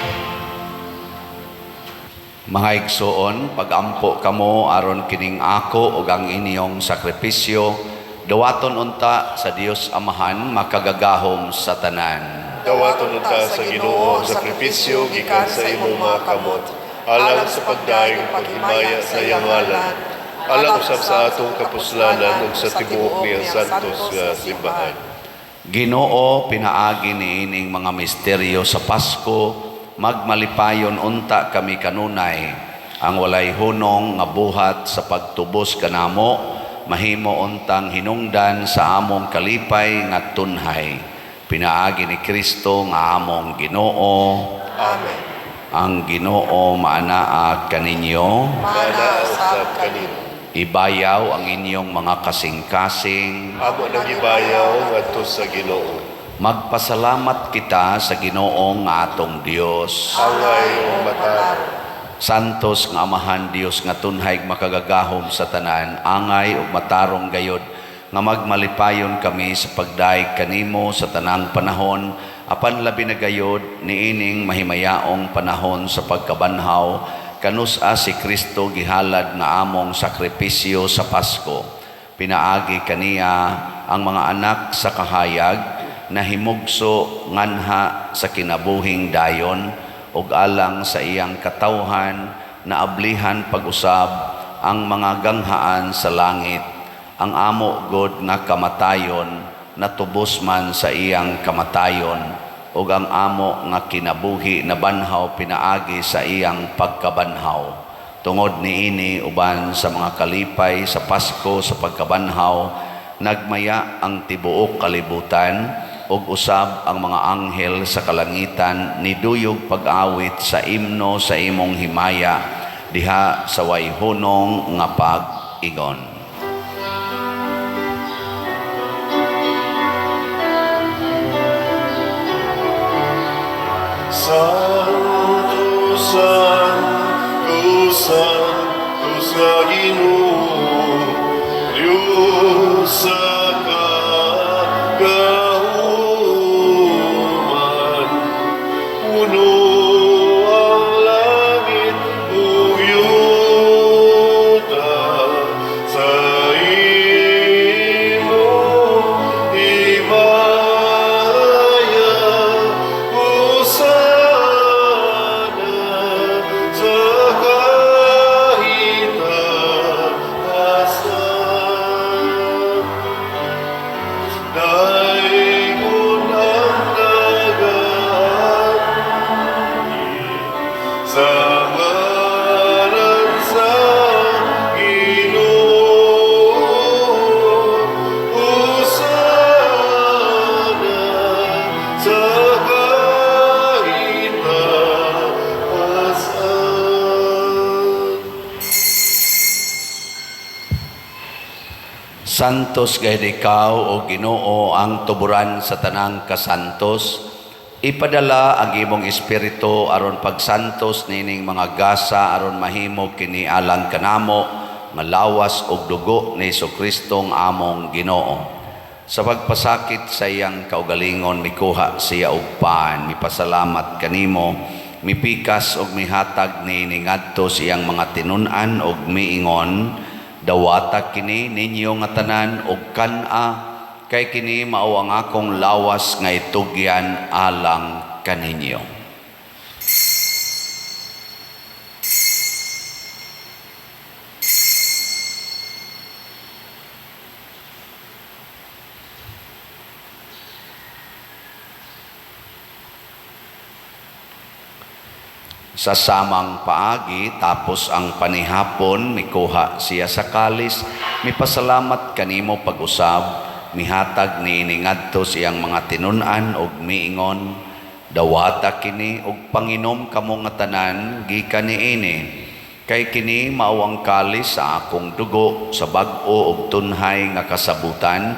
B: Mga igsoon, pagampo kamo aron kining ako ug ang inyong sakripisyo, dawaton unta sa Dios Amahan makagagahom sa tanan.
A: Dawaton unta sa Ginoo ang sakripisyo gikan sa imong mga kamot, alang sa pagdaig ug paghimaya sa iyang ngalan, alang usab sa atong kapuslanan ug sa tibuok niyang santos nga simbahan.
B: Ginoo, pinaagi niining mga misteryo sa Pasko, magmalipayon unta kami kanunay ang walay hunong nga buhat sa pagtubos kanamo, mahimo untang hinungdan sa among kalipay nga tunhay. Pinaagi ni Kristo nga among Ginoo.
C: Amen.
B: Ang Ginoo maanaa kaninyo.
C: Maanaa usab kanimo.
B: Ibayaw ang inyong mga kasing-kasing.
A: Amo nagibayaw ngadto sa Ginoo.
B: Magpasalamat kita sa Ginoo nga atong Dios.
A: Angay ug matarong.
B: Santos nga Amahan Dios nga tunhay makagagahom sa tanan, angay ug matarong gayod nga magmalipayon kami sa pagdaig kanimo sa tanang panahon, apan labi na gayod niining mahimayaong panahon sa pagkabanhaw kanus-a si Kristo gihalad nga among sakripisyo sa Pasko. Pinaagi kaniya ang mga anak sa kahayag na himugso nganha sa kinabuhing dayon ug alang sa iyang katawhan na ablihan pag-usab ang mga ganghaan sa langit, ang amo god nga kamatayon natubos man sa iyang kamatayon, ug ang amo nga kinabuhi nabanhaw pinaagi sa iyang pagkabanhaw. Tungod niini uban sa mga kalipay sa Pasko sa pagkabanhaw, nagmaya ang tibuok kalibutan ug usab ang mga anghel sa kalangitan niduyog pag-awit sa imno sa imong himaya diha sa way hunong nga pag-ingon.
A: Santo, Santo, Santo sa Ginoo, Diyos sa kagahuman. Puno ang langit ug yuta sa imong himaya. Hosana sa kahitasan. Daygon ang nagaagi sa ngalan sa Ginoo. Hosana sa kahitasan.
B: Santos gayud ikaw, o Ginoo, ang tuburan sa tanang kasantos. Ipadala ang imong espiritu aron pagsantos nining mga gasa aron mahimo kini alang kanamo nga lawas ug dugo ni Kristo nga among Ginoo. Sa pagpasakit sa iyang kaugalingon, mikuha siya og pan, mipasalamat kanimo, mipikas og mihatag niini ngadto sa iyang mga tinun-an og miingon: "Dawata kini ninyo nga tanan og kan-a, kay kini mao ang akong lawas nga itugyan alang kaninyo." Sa samang paagi, tapos ang panihapon, mikuha siya sa kalis, mipasalamat kanimo pag-usab, mihatag niini ngadto sa iyang mga tinun-an og miingon: "Dawata kini og panginom kamo nga tanan gikan niini, kay kini mao ang kalis sa akong dugo sa bag-o og tunhay nga kasabutan.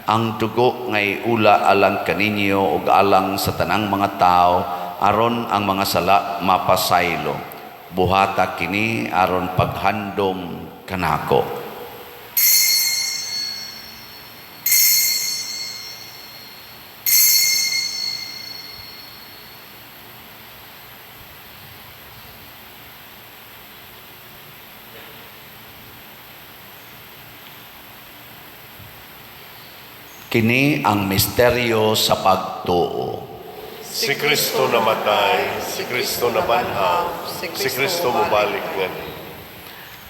B: Ang dugo nga iula alang kaninyo ug alang sa tanang mga tao aron ang mga sala mapasaylo. Buhata kini aron paghandom kanako. Kini ang misteryo sa pagtuo.
A: Si Kristo namatay, si Kristo nabanhaw, si Kristo mobalik ngali.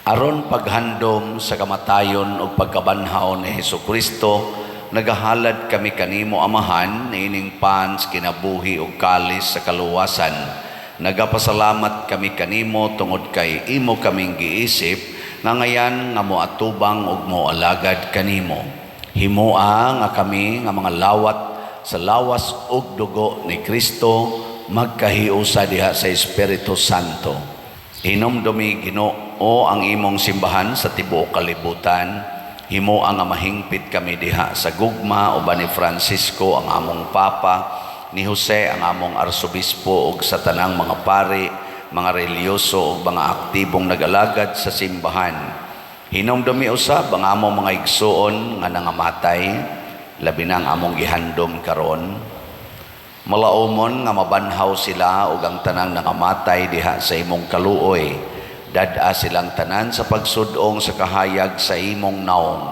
B: Aron paghandom sa kamatayon ug pagkabanhaw ni Hesukristo, nagahalad kami kanimo, Amahan, niining pan sa kinabuhi ug kalis sa kaluwasan. Nagapasalamat kami kanimo tungod kay imo kaming giisip nga ngayan nga moatubang ug moalagad kanimo. Himoa nga kami nga mga lawat sa lawas ug dugo ni Kristo magkahiusa diha sa Espiritu Santo. Hinumdumi, Ginoo, ang imong simbahan sa tibuok kalibutan. Himoa nga mahingpit kami diha sa gugma uban ni Francisco ang among Papa, ni Jose ang among Arsobispo ug sa tanang mga pari, mga relihiyoso ug mga aktibong nagalagad sa simbahan. Hinumdumi usab ang among mga igsuon nga nangamatay, labi na ang among gihandom karon. Malaumon nga mabanhaw sila ug ang tanang nangamatay diha sa imong kaluoy. Dad-a silang tanan sa pagsudong sa kahayag sa imong naong.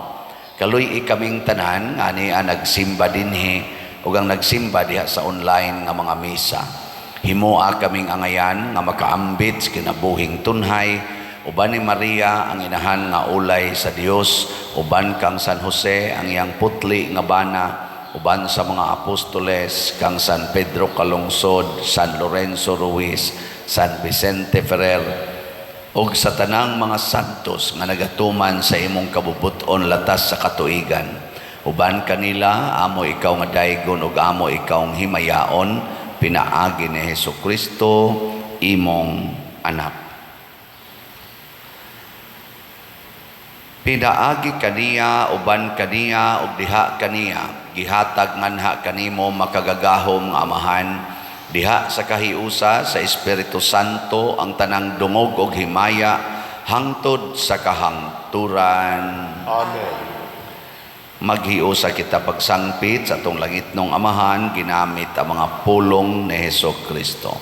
B: Kaluy-i kaming tanan nga ania nagsimba dinhi ug ang nagsimba diha sa online nga mga misa. Himoa kaming angayan nga makaambit sa kinabuhing tunhay uban ni Maria ang inahan nga ulay sa Dios, uban kang San Jose ang iyang putli nga bana, uban sa mga apostoles kang San Pedro Calungsod, San Lorenzo Ruiz, San Vicente Ferrer, ug sa tanang mga santos nga nagatuman sa imong kabubut-on latas sa katuigan. Uban kanila, amo ikaw nga daygon ug amo ikaw himayaon, pinaagi ni Hesukristo imong anak. Pinaagi kaniya, uban kaniya, ug diha kaniya, gihatag nganha kanimo, makagagahom nga Amahan, diha sa kahiusa sa Espiritu Santo ang tanang dungog ug himaya hangtod sa kahangturan.
A: Amen.
B: Maghiusa kita pagsangpit sa atong langitnong Amahan ginamit ang mga pulong ni Heso Kristo.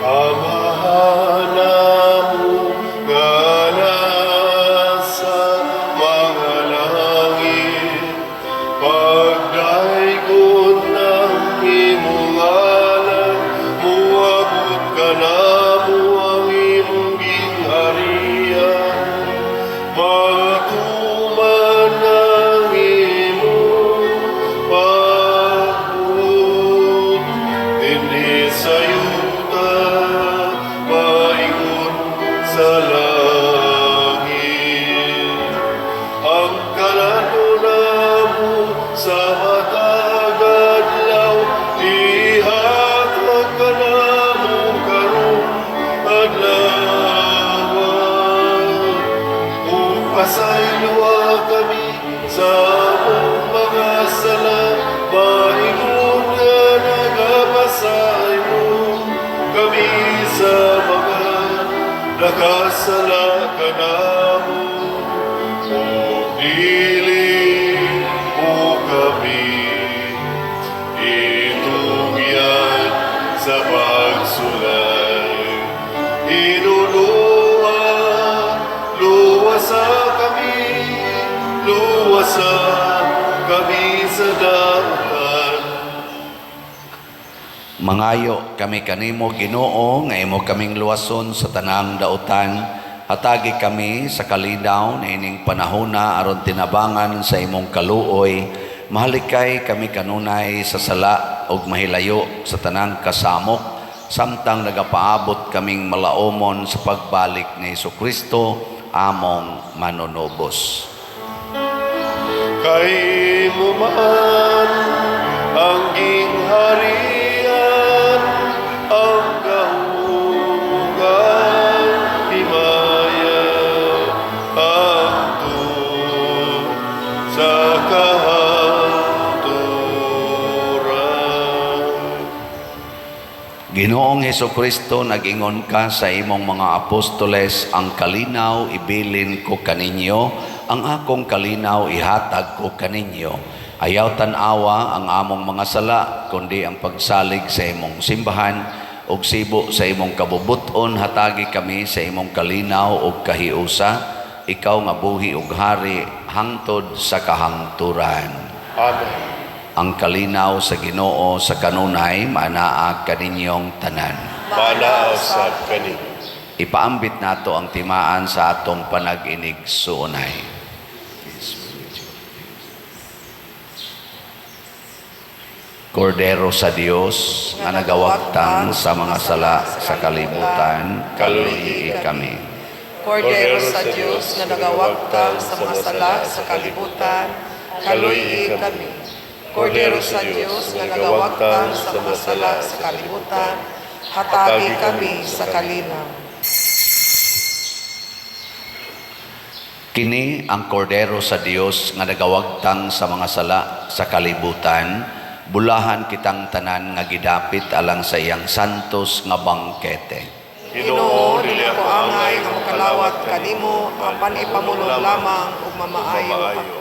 A: Amahan namo nga nasa mga langit, pagdaygon ng imong ngalan, muabot kanamo ang imong gingharian, matuman ang imong pagbuot dinhi sa yuta, maingon sa langit. Ang kalanon namo sa matag adlaw, ihatag kanamo karong adlaw. Ug pasayloa kami sa among mga sala, maingon nga nagapasaylo kami sa mga nakasala kanamo. Ug dili mo kami itugyan sa pagsulay. Hinuluha, luwasa kami, luwasa kami sa dautan.
B: Mangayo kami kanimo, Ginoo, nga imo kaming luwason sa tanang dautan. Hatagi kami sa kalinaw niining panahona aron tinabangan sa imong kaluoy. Mahalikay kami kanunay sa sala ug mahilayo sa tanang kasamok samtang nagapaabot kaming malaomon sa pagbalik ni Hesukristo among manunubos.
A: Kay imo man ang gingharian, ang gahom, ang himaya. sa kahangturan.
B: Ginoong Hesukristo, nag-ingon ka sa imong mga apostoles, ang kalinaw ibilin ko kaninyo, ang akong kalinaw ihatag ko kaninyo. Ayaw tan-awa ang among mga sala, kundi ang pagsalig sa imong simbahan, ug sibo sa imong kabubut-on, hatagi kami sa imong kalinaw ug kahiusa, ikaw nga buhi ug hari hangtod sa kahangturan.
A: Amen.
B: Ang kalinaw sa Ginoo sa kanunay maanaa kaninyong tanan.
A: Maanaa usab kaninyo.
B: Ipaambit nato ang timaan sa atong panag-inig suunay. Kordero sa Dios nga nagawagtang sa mga sala sa kalibutan, kaluyi kami.
C: Kordero sa Dios nga nagawagtang sa mga sala sa kalibutan, kaluyi kami. Kordero sa Dios nga nagawagtang sa mga sala sa kalibutan, hatagi kami sa kalinaw.
B: Kini ang kordero sa Dios nga nagawagtang sa mga sala sa kalibutan, bulahan kitang tanan nga gidapit alang sa iyang santos nga bangkete.
C: Ginoo, dili ako angay nga makalawat kanimo, apan ipamulong lamang ug mamaayo ako.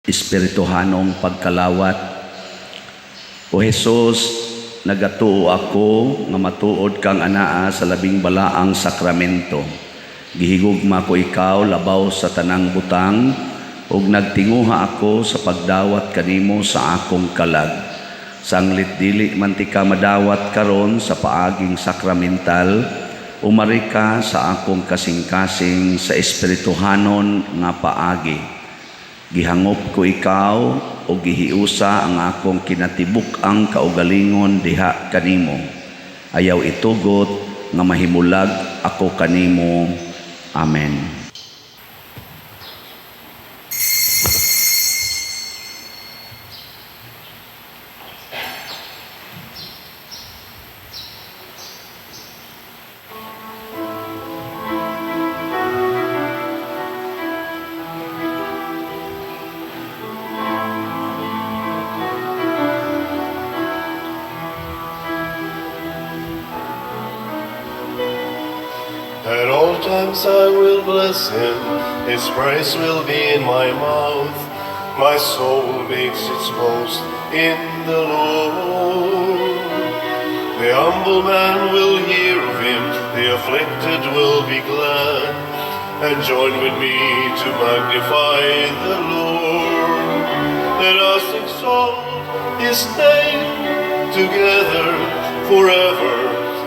B: Espirituhanong pagkalawat. O Jesus, nagatuo ako nga matuod kang anaa sa labing balaang sakramento. Gihigugma ko ikaw labaw sa tanang butang ug nagtinguha ako sa pagdawat kanimo sa akong kalag. Sanglit dili man ti ka madawat karon sa paaging sakramental, umari ka sa akong kasing-kasing sa espirituhanon nga paagi. Gihangop ko ikaw o gihiusa ang akong kinatibuk-ang kaugalingon diha kanimo. Ayaw itugot nga mahimulag ako kanimo. Amen.
A: At all times I will bless him, his praise will be in my mouth. My soul makes its boast in the Lord. The humble man will hear of him, the afflicted will be glad, and join with me to magnify the Lord. Let us exalt his name together forever.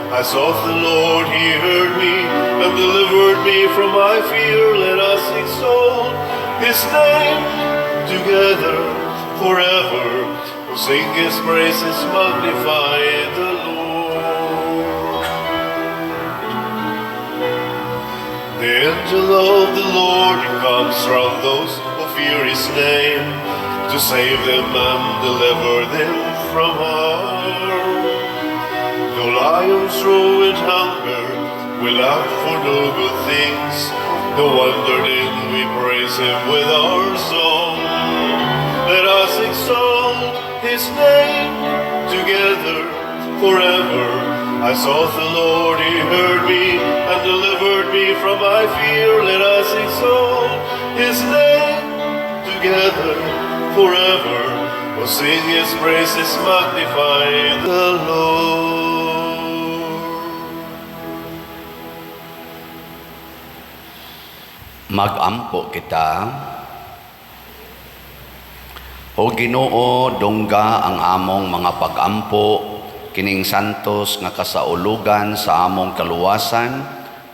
A: I sought the Lord, he heard me and delivered me from my fear. Let us exalt his name together forever. We'll sing his praises, magnify the Lord. The angel of the Lord comes round those who fear his name to save them and deliver them from harm. Though lions roar with hunger, we lack for no good things. No wonder then we praise him with our song. Let us exalt his name together forever. I sought the Lord, he heard me and delivered me from my fear. Let us exalt his name together forever. We'll sing his praises, magnify the Lord.
B: Magampo kita. O Ginoo, dungga ang among mga pagampo kining santos nga kasaulugan sa among kaluwasan,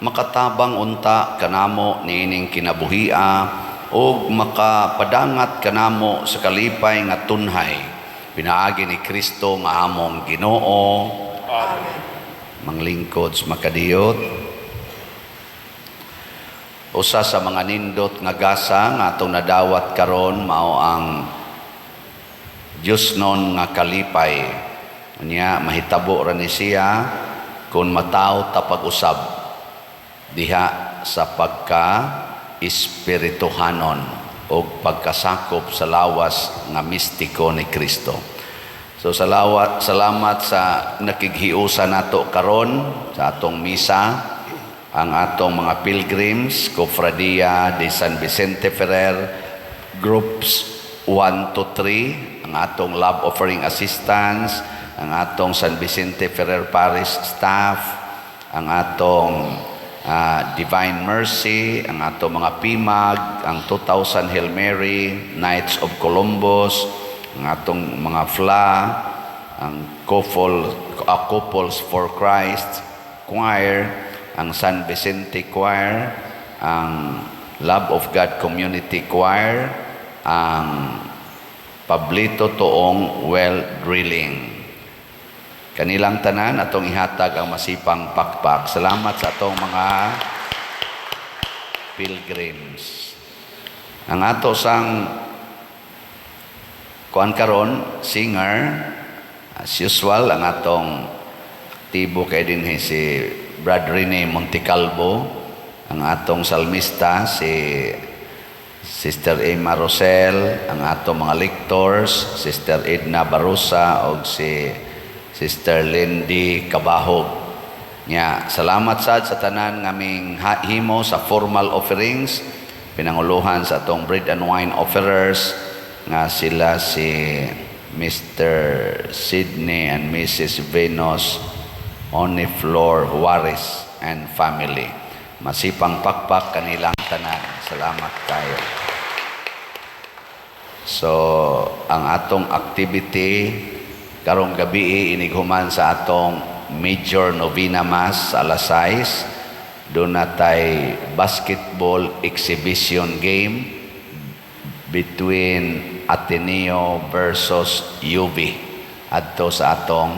B: makatabang unta kanamo niining kinabuhia ug makapadangat kanamo sa kalipay nga tunhay pinaagi ni Kristo nga among Ginoo.
C: Amen.
B: Manglingkod sa makadiyot. Usa sa mga nindot nga gasa nga atong nadawat karon mao ang Diyosnon nga kalipay. Unya mahitabo ra ni siya kung mataw ta pag-usab diha sa pagka espirituhanon. og pagkasakop sa lawas nga mistiko ni Kristo. So salamat sa nakighiusa nato karon sa atong misa, ang atong mga pilgrims, Cofradia de San Vicente Ferrer, groups 1 to 3, ang atong love offering assistants, ang atong San Vicente Ferrer Parish staff, ang atong Divine Mercy, ang atong mga PIMAG, ang 2000 Hail Mary, Knights of Columbus, ang atong mga FLA, ang Couples for Christ Choir, ang San Vicente Choir, ang Love of God Community Choir, ang Pablito Toong Well Drilling. Kanilang tanan atong ihatag ang masipang pakpak. Salamat sa atong mga pilgrims. Ang ato sang kuan karon, singer, as usual, ang atong aktibo kay dinhi si Brad Rene Montecalvo, ang atong salmista si Sister Emma Rosel, ang atong mga lectors, Sister Edna Barosa og si Sister Lindy Cabahog. Nya, salamat sad sa tanan ngaming himo sa formal offerings, pinanguluhan sa atong bread and wine offerers nga sila si Mr. Sidney and Mrs. Venus Oniflor Juarez and family. Masipang pakpak kanilang tanan. Salamat kayo. So, ang atong activity karong gabi, inighuman sa atong major novena mass sa alas 6, duna tay basketball exhibition game between Ateneo versus UV adto sa atong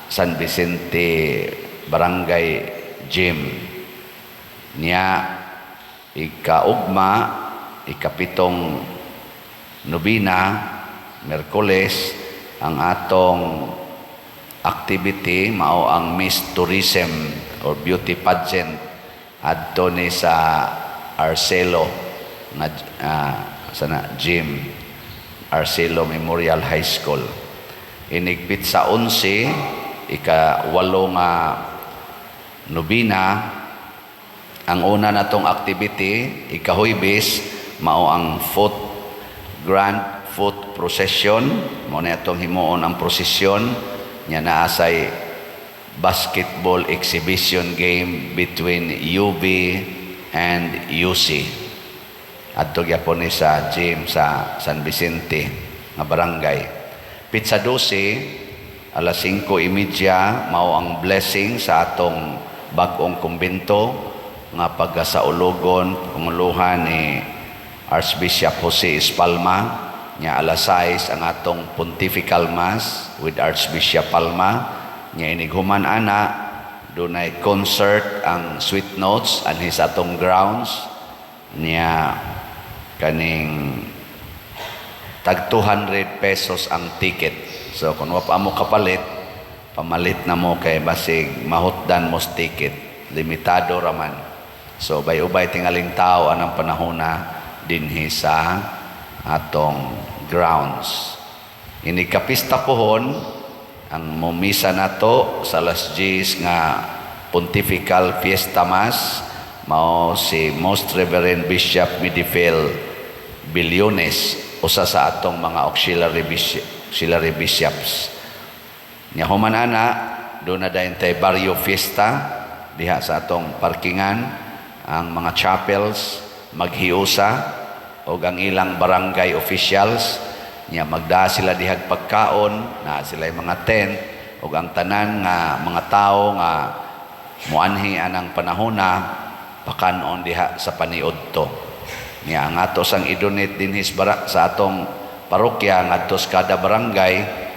B: San Vicente Barangay Gym. Niya ikaugma, ikapitong nobina, Merkules, ang atong activity mao ang Miss Tourism or Beauty Pageant adto ni sa Arcelo nga sa na gym, Arcelo Memorial High School. Inig petsa 11, ika-8 nga nobina, ang una natong activity ikahuybes mao ang foot grand foot procession. Mao na atong himuon ang prosesyon. Nya naa say basketball exhibition game between UV and UC adto gyapon ni sa gym sa San Vicente nga barangay. Petsa 12, alas 5:30, mao ang blessing sa atong bag-ong kumbento nga pagkasaulugon, panguluhan ni Archbishop Jose Espalma. Nya alas 6 ang atong pontifical mass with Archbishop Palma. Nya inighuman ana, dunay concert ang Sweet Notes anhi sa atong grounds. Nya kaning tag 200 pesos ang ticket. So kung wa pa mo kapalit, pamalit na mo kay basig mahutdan mo sa ticket, limitado raman. So bay-ubay tingaling tao anang panahona dinhi sa atong grounds. Ini kapista pohon ang mumisa nato sa alas 10 nga Pontifical Fiesta Mass mao si Most Reverend Bishop Midifel Billones, usa sa atong mga auxiliary bishops. Nya human ana, duna dayon tay barrio fiesta diha sa atong parkingan. Ang mga chapels maghiusa og ang ilang barangay officials. Nya magdaa sila dihag pagkaon na sila yung mga tent ug ang tanan nga mga tawo nga muanhi anang panahona pakanon diha sa paniudto. Nya ang ato sang i-donate dinhi sa atong parokya ngadto sa kada barangay,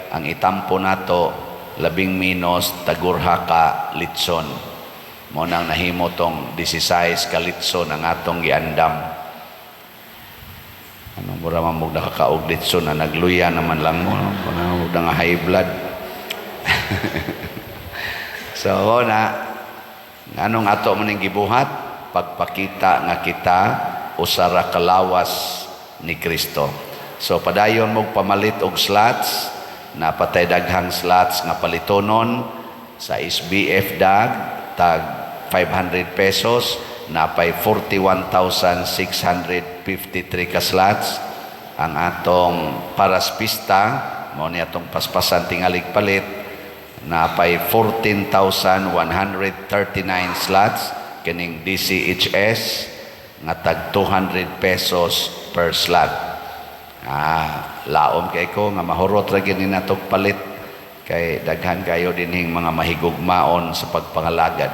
B: ang itampo nato labing minos tagurha ka litson. Mo nang nahimo tong 16 ka litson ang atong giandam. Ano, mura man mo nakakaog litson na nagluya naman lang mo, no? Mura mo nga high blood. So na anong ato man ning gibuhat? Pagpakita nga kita usa ra ka lawas ni Kristo. So padayon mo pamalit og slots, napatay daghang slots nga palitonon sa SBF dag tag 500 pesos, napay 41,653 ka slots. Ang atong paraspista mao ni atong paspasan tingalig palit, napay 14,139 slots kining DCHS nga tag 200 pesos per slot. Laom kay ko nga mahurot ra gyud ni natog palit kay daghan kayo dinhing mga mahigugmaon sa pagpangalagad.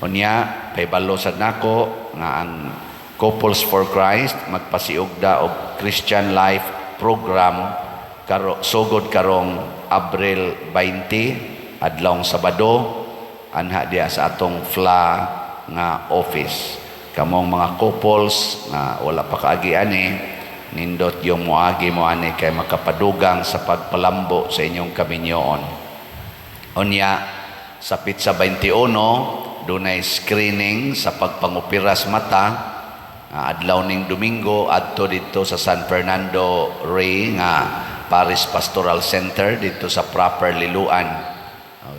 B: Unya, pahibalo sad nako nga ang Couples for Christ magpasiugda og Christian Life Program karo sugod karong Abril 20, adlawng Sabado, anha diya sa atong FLA nga office. Kamong mga couples nga wala pa kaagi ani, nindot yung moagi mo ani kay makapadugang sa pagpalambo sa inyong kaminyoon. Unya, sa petsa 21, dunay screening sa pagpangupiras mata, adlaw ning Domingo, adto didto sa San Fernando Ray nga Parish Pastoral Center didto sa proper Liloan.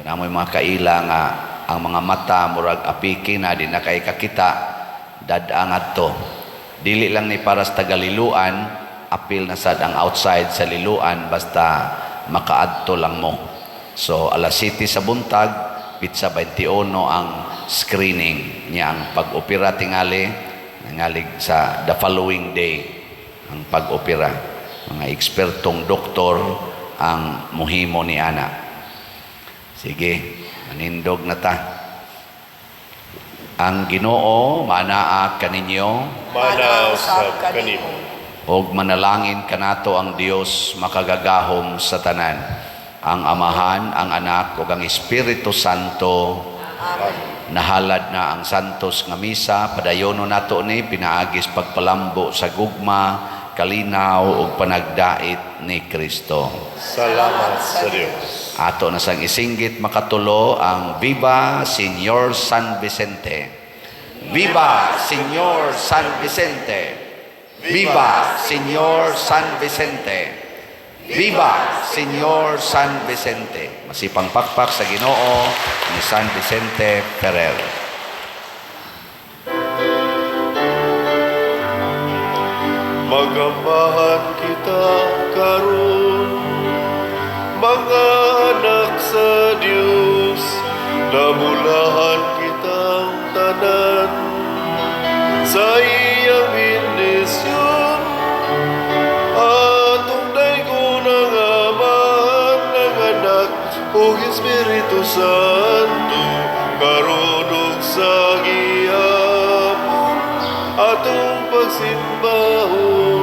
B: Namoy mga kaila nga ang mga mata murag apiki na, di na kay kakita, dad-ang adto. Dili lang ni para sa taga Liloan, apil na sad ang outside sa Liloan basta makaadto lang mo. So alas 7 sa buntag, petsa 21 ang screening niya. Ang pag-opera tingali nangalig sa the following day ang pag-opera. Mga ekspertong doktor ang muhimo ni ana. Sige, manindog na ta. Ang Ginoo manaa kaninyo.
A: Mana usab kanimo.
B: Og manalangin kanato ang Dios makagagahom sa tanan, ang Amahan, ang Anak ug ang Espiritu Santo.
C: Amen.
B: Nahalad na ang Santos nga Misa. Padayono nato ni pinaagis pagpalambo sa gugma, kalinaw ug panagdait ni Kristo.
A: Salamat sa Dios.
B: Ato na sang isinggit makatulo ang "Viva Señor San Vicente." Viva Señor San Vicente. Viva Señor San Vicente. Viva Señor San Vicente. Masipang pakpak sa Ginoo ni San Vicente Ferrer.
A: Mag-amahan kita karon, mga anak sa Dios, namulahan kitang tanan sa iyang bendisyon. Atong daygon ang Amahan, ang Anak ug Espiritu Santo, karon ug sa gihapon atong pagsimbahon.